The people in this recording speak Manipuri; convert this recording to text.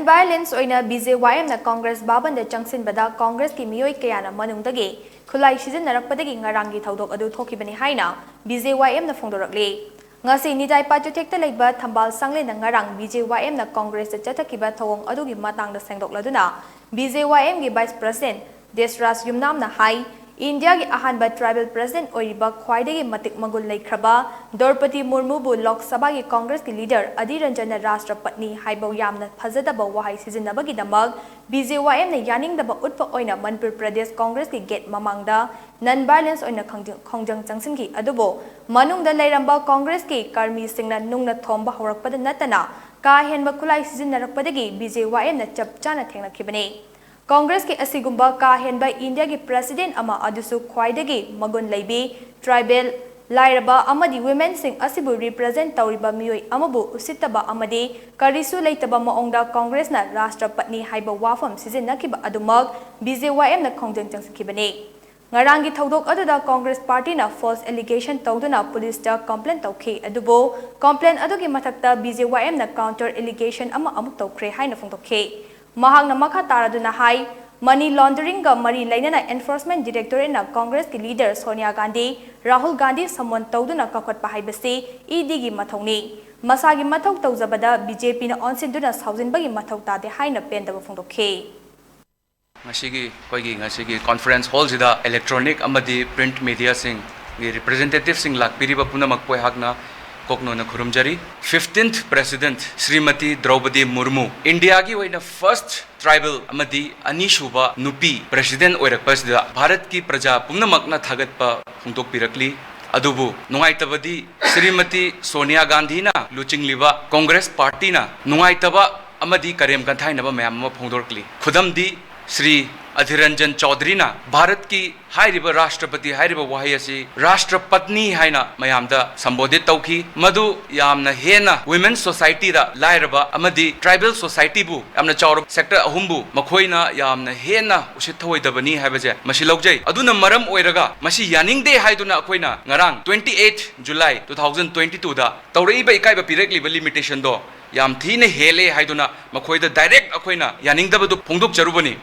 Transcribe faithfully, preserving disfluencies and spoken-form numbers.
ꯚꯥꯏꯑꯣꯂꯦꯟꯁ ꯑꯣꯏꯅ ꯕꯤ ꯖꯦ ꯋꯥꯏ ꯑꯦꯝꯅ ꯀꯣꯡꯒ꯭ꯔꯦꯁ ꯚꯕꯟꯗ ꯆꯪꯁꯤꯟꯕꯗ ꯀꯣꯡꯒ꯭ꯔꯦꯁꯀꯤ ꯃꯤꯑꯣꯏ ꯀꯌꯥꯅ ꯃꯅꯨꯡꯗꯒꯤ ꯈꯨꯠꯂꯥꯏ ꯁꯤꯖꯤꯟꯅꯔꯛꯄꯗꯒꯤ ꯉꯔꯥꯡꯒꯤ ꯊꯧꯗꯣꯛ ꯑꯗꯨ ꯊꯣꯛꯈꯤꯕꯅꯤ ꯍꯥꯏꯅ ꯕꯤ ꯖꯦ ꯋꯥꯏ ꯑꯦꯝꯅ ꯐꯣꯡꯗꯣꯔꯛꯂꯤ꯫ ꯉꯁꯤ ꯅꯤꯖꯥꯏꯄꯥ ꯆꯨꯊꯦꯛꯇ ꯂꯩꯕ ꯊꯝꯕꯥꯜ ꯁꯪꯂꯦꯟꯗ ꯉꯔꯥꯡ ꯕꯤ ꯖꯦ ꯋꯥꯏ ꯑꯦꯝꯅ ꯀꯣꯡꯒ꯭ꯔꯦꯁꯇ ꯆꯠꯊꯈꯤꯕ ꯊꯧꯑꯣꯡ ꯑꯗꯨꯒꯤ ꯃꯇꯥꯡꯗ ꯁꯦꯡꯗꯣꯛꯂꯗꯨꯅ ꯕꯤ ꯖꯦ ꯋꯥꯏ ꯑꯦꯝꯒꯤ ꯚꯥꯏꯁ ꯄ꯭ꯔꯁꯤꯗꯦꯟꯠ ꯗꯦꯁꯔꯥꯖ ꯌꯨꯝꯅꯥꯝꯅ ꯍꯥꯏ, ꯏꯟꯗꯤꯌꯥꯒꯤ ꯑꯍꯥꯟꯕ ꯇ꯭ꯔꯥꯏꯕꯦꯜ ꯄ꯭ꯔꯁꯤꯗꯦꯟꯠ ꯑꯣꯏꯔꯤꯕ ꯈ꯭ꯋꯥꯏꯗꯒꯤ ꯃꯇꯤꯛ ꯃꯒꯨꯟ ꯂꯩꯈ꯭ꯔꯕ ꯗ꯭ꯔꯧꯄꯗꯤ ꯃꯨꯔꯃꯨꯕꯨ ꯂꯣꯛ ꯁꯚꯥꯒꯤ ꯀꯣꯡꯒ꯭ꯔꯦꯁꯀꯤ ꯂꯤꯗꯔ ꯑꯙꯤꯔ ꯔꯟꯖꯟꯅ ꯔꯥꯁꯇ꯭ꯔꯄꯇꯅꯤ ꯍꯥꯏꯕ ꯌꯥꯝꯅ ꯐꯖꯗꯕ ꯋꯥꯍꯩ ꯁꯤꯖꯤꯟꯅꯕꯒꯤꯗꯃꯛ ꯕꯤ ꯖꯦ ꯋꯥꯏ ꯑꯦꯝꯅ ꯌꯥꯅꯤꯡꯗꯕ ꯎꯠꯄ ꯑꯣꯏꯅ ꯃꯅꯤꯄꯨꯔ ꯄ꯭ꯔꯗꯦꯁ ꯀꯣꯡꯒ꯭ꯔꯦꯁꯀꯤ ꯒꯦꯠ ꯃꯃꯥꯡꯗ ꯅꯟ ꯚꯥꯏꯑꯣꯂꯦꯟꯁ ꯑꯣꯏꯅ ꯈꯪꯖꯪ-, ꯈꯣꯡꯖꯪ ꯆꯪꯁꯤꯟꯈꯤ꯫ ꯑꯗꯨꯕꯨ ꯃꯅꯨꯡꯗ ꯂꯩꯔꯝꯕ ꯀꯣꯡꯒ꯭ꯔꯦꯁꯀꯤ ꯀꯔꯃꯤꯁꯤꯡꯅ ꯅꯨꯡꯅ ꯊꯣꯝꯕ ꯍꯧꯔꯛꯄꯗ ꯅꯠꯇꯅ ꯀꯥ ꯍꯦꯟꯕ ꯈꯨꯠꯂꯥꯏ ꯁꯤꯖꯤꯟꯅꯔꯛꯄꯗꯒꯤ ꯕꯤ ꯖꯦ ꯋꯥꯏ ꯑꯦꯝꯅ ꯆꯞ ꯆꯥꯅ ꯊꯦꯡꯅꯈꯤꯕꯅꯤ꯫ ꯀꯣꯡꯒ꯭ꯔꯦꯁꯀꯤ ꯑꯁꯤꯒꯨꯝꯕ ꯀꯥ ꯍꯦꯟꯕ ꯏꯟꯗꯤꯌꯥꯒꯤ ꯄ꯭ꯔꯁꯤꯗꯦꯟꯠ ꯑꯃ, ꯑꯗꯨꯁꯨ ꯈ꯭ꯋꯥꯏꯗꯒꯤ ꯃꯒꯨꯟ ꯂꯩꯕꯤ, ꯇ꯭ꯔꯥꯏꯕꯦꯜ, ꯂꯥꯏꯔꯕ ꯑꯃꯗꯤ ꯋꯤꯃꯦꯟꯁꯤꯡ ꯑꯁꯤꯕꯨ ꯔꯤꯄ꯭ꯔꯖꯦꯟꯠ ꯇꯧꯔꯤꯕ ꯃꯤꯑꯣꯏ ꯑꯃꯕꯨ ꯎꯁꯤꯠꯇꯕ ꯑꯃꯗꯤ ꯀꯔꯤꯁꯨ ꯂꯩꯇꯕ ꯃꯑꯣꯡꯗ ꯀꯣꯡꯒ꯭ꯔꯦꯁꯅ ꯔꯥꯁꯇ꯭ꯔꯄꯇꯅꯤ ꯍꯥꯏꯕ ꯋꯥꯐꯝ ꯁꯤꯖꯤꯟꯅꯈꯤꯕ ꯑꯗꯨꯃꯛ ꯕꯤ ꯖꯦ ꯋꯥꯏ ꯑꯦꯝꯅ ꯈꯣꯡꯖꯪ ꯆꯪꯁꯤꯟꯈꯤꯕꯅꯤ꯫ ꯉꯔꯥꯡꯒꯤ ꯊꯧꯗꯣꯛ ꯑꯗꯨꯗ ꯀꯣꯡꯒ꯭ꯔꯦꯁ ꯄꯥꯔꯇꯤꯅ ꯐꯣꯜꯁ ꯑꯦꯂꯤꯒꯦꯁꯟ ꯇꯧꯗꯨꯅ ꯄꯨꯂꯤꯁꯇ ꯀꯝꯄ꯭ꯂꯦꯟ ꯇꯧꯈꯤ꯫ ꯑꯗꯨꯕꯨ ꯀꯝꯄ꯭ꯂꯦꯟ ꯑꯗꯨꯒꯤ ꯃꯊꯛꯇ ꯕꯤ ꯖꯦ ꯋꯥꯏ ꯑꯦꯝꯅ ꯀꯥꯎꯟꯇꯔ ꯑꯦꯂꯤꯒꯦꯁꯟ ꯑꯃ ꯑꯃꯨꯛ ꯇꯧꯈ꯭ꯔꯦ ꯍꯥꯏꯅ ꯐꯣꯡꯗꯣꯛꯈꯤ꯫ ꯃꯍꯥꯛꯅ ꯃꯈꯥ ꯇꯥꯔꯗꯨꯅ ꯍꯥꯏ, ꯃꯅꯤ ꯂꯣꯟꯗꯔꯤꯡꯒ ꯃꯔꯤ ꯂꯩꯅꯅ ꯑꯦꯟꯐꯣꯔꯁꯃꯦꯟꯠ ꯗꯤꯔꯦꯛꯇꯣꯔꯦꯠꯅ ꯀꯣꯡꯒ꯭ꯔꯦꯁꯀꯤ ꯂꯤꯗꯔ ꯁꯣꯅꯤꯌꯥ ꯒꯥꯟꯙꯤ, ꯔꯥꯍꯨꯜ ꯒꯥꯟꯙꯤ ꯁꯃꯣꯟ ꯇꯧꯗꯨꯅ ꯀꯧꯈꯠꯄ ꯍꯥꯏꯕꯁꯤ ꯏ ꯗꯤꯒꯤ ꯃꯊꯧꯅꯤ꯫ ꯃꯁꯥꯒꯤ ꯃꯊꯧ ꯇꯧꯖꯕꯗ ꯕꯤ ꯖꯦ ꯄꯤꯅ ꯑꯣꯟꯁꯤꯟꯗꯨꯅ ꯁꯥꯎꯖꯤꯟꯕꯒꯤ ꯃꯊꯧ ꯇꯥꯗꯦ ꯍꯥꯏꯅ ꯄꯦꯟꯗꯕ ꯐꯣꯡꯗꯣꯛꯈꯤ꯫ ꯉꯁꯤꯒꯤ, ꯑꯩꯈꯣꯏꯒꯤ ꯉꯁꯤꯒꯤ ꯀꯣꯟꯐꯔꯦꯟꯁ ꯍꯣꯜꯁꯤꯗ ꯏꯂꯦꯛꯇ꯭ꯔꯣꯅꯤꯛ ꯑꯃꯗꯤ ꯄ꯭ꯔꯤꯟꯠ ꯃꯦꯗꯤꯌꯥꯁꯤꯡꯒꯤ ꯔꯤꯄ꯭ꯔꯖꯦꯟꯇꯦꯇꯤꯚꯁꯤꯡ ꯂꯥꯛꯄꯤꯔꯤꯕ ꯄꯨꯝꯅꯃꯛꯄꯨ ꯑꯩꯍꯥꯛꯅ ꯀꯣꯛꯅꯣꯟꯅ ꯈꯨꯔꯨꯝꯖꯔꯤ꯫ ꯐꯤꯐꯇꯤꯟꯊ ꯄ꯭ꯔꯦꯁꯤꯗꯦꯟꯠ ꯁ꯭ꯔꯤꯃꯇꯤ ꯗ꯭ꯔꯧꯄꯗꯤ ꯃꯨꯔꯃꯨ, ꯏꯟꯗꯤꯌꯥꯒꯤ ꯑꯣꯏꯅ ꯐꯥꯔꯁꯠ ꯇ꯭ꯔꯥꯏꯕꯦꯜ ꯑꯃꯗꯤ ꯑꯅꯤꯁꯨꯕ ꯅꯨꯄꯤ ꯄ꯭ꯔꯦꯁꯤꯗꯦꯟꯠ ꯑꯣꯏꯔꯛꯄ ꯑꯁꯤꯗ ꯚꯥꯔꯠꯀꯤ ꯄ꯭ꯔꯖꯥ ꯄꯨꯝꯅꯃꯛꯅ ꯊꯥꯒꯠꯄ ꯐꯣꯡꯗꯣꯛꯄꯤꯔꯛꯂꯤ꯫ ꯑꯗꯨꯕꯨ ꯅꯨꯡꯉꯥꯏꯇꯕꯗꯤ ꯁ꯭ꯔꯤꯃꯇꯤ ꯁꯣꯅꯤꯌꯥ ꯒꯥꯟꯙꯤꯅ ꯂꯨꯆꯤꯡꯂꯤꯕ ꯀꯣꯡꯒ꯭ꯔꯦꯁ ꯄꯥꯔꯇꯤꯅ ꯅꯨꯡꯉꯥꯏꯇꯕ ꯑꯃꯗꯤ ꯀꯔꯦꯝ ꯀꯟꯊꯥꯏꯅꯕ ꯃꯌꯥꯝ ꯑꯃ ꯐꯣꯡꯗꯣꯔꯛꯂꯤ꯫ ꯈꯨꯗꯝꯗꯤ, ꯁ꯭ꯔꯤ ꯑꯙꯤꯔ ꯔꯟꯖꯟ ꯆꯧꯙꯔꯤꯅ ꯚꯥꯔꯠꯀꯤ ꯍꯥꯏꯔꯤꯕ ꯔꯥꯁꯇ꯭ꯔꯄꯇꯤ ꯍꯥꯏꯔꯤꯕ ꯋꯥꯍꯩ ꯑꯁꯤ ꯔꯥꯁꯇ꯭ꯔꯄꯠꯅꯤ ꯍꯥꯏꯅ ꯃꯌꯥꯝꯗ ꯁꯝꯕꯣꯙꯤꯠ ꯇꯧꯈꯤ꯫ ꯃꯗꯨ ꯌꯥꯝꯅ ꯍꯦꯟꯅ ꯋꯤꯃꯦꯟ ꯁꯣꯁꯥꯏꯇꯤꯗ, ꯂꯥꯏꯔꯕ ꯑꯃꯗꯤ ꯇ꯭ꯔꯥꯏꯕꯦꯜ ꯁꯣꯁꯥꯏꯇꯤꯕꯨ, ꯌꯥꯝꯅ ꯆꯥꯎꯔꯕ ꯁꯦꯛꯇꯔ ꯑꯍꯨꯝꯕꯨ ꯃꯈꯣꯏꯅ ꯌꯥꯝꯅ ꯍꯦꯟꯅ ꯎꯁꯤꯠ ꯊꯑꯣꯏꯗꯕꯅꯤ ꯍꯥꯏꯕꯁꯦ ꯃꯁꯤ ꯂꯧꯖꯩ꯫ ꯑꯗꯨꯅ ꯃꯔꯝ ꯑꯣꯏꯔꯒ ꯃꯁꯤ ꯌꯥꯅꯤꯡꯗꯦ ꯍꯥꯏꯗꯨꯅ ꯑꯩꯈꯣꯏꯅ ꯉꯔꯥꯡ twenty eight July two thousand twenty two ꯗ ꯇꯧꯔꯛꯏꯕ ꯏꯀꯥꯏꯕ ꯄꯤꯔꯛꯂꯤꯕ ꯂꯤꯃꯤꯇꯦꯁꯟꯗꯣ ꯌꯥꯝ ꯊꯤꯅ ꯍꯦꯜꯂꯦ ꯍꯥꯏꯗꯨꯅ ꯃꯈꯣꯏꯗ direct ꯑꯩꯈꯣꯏꯅ ꯌꯥꯅꯤꯡꯗꯕꯗꯨ ꯐꯣꯡꯗꯣꯛꯆꯔꯨꯕꯅꯤ꯫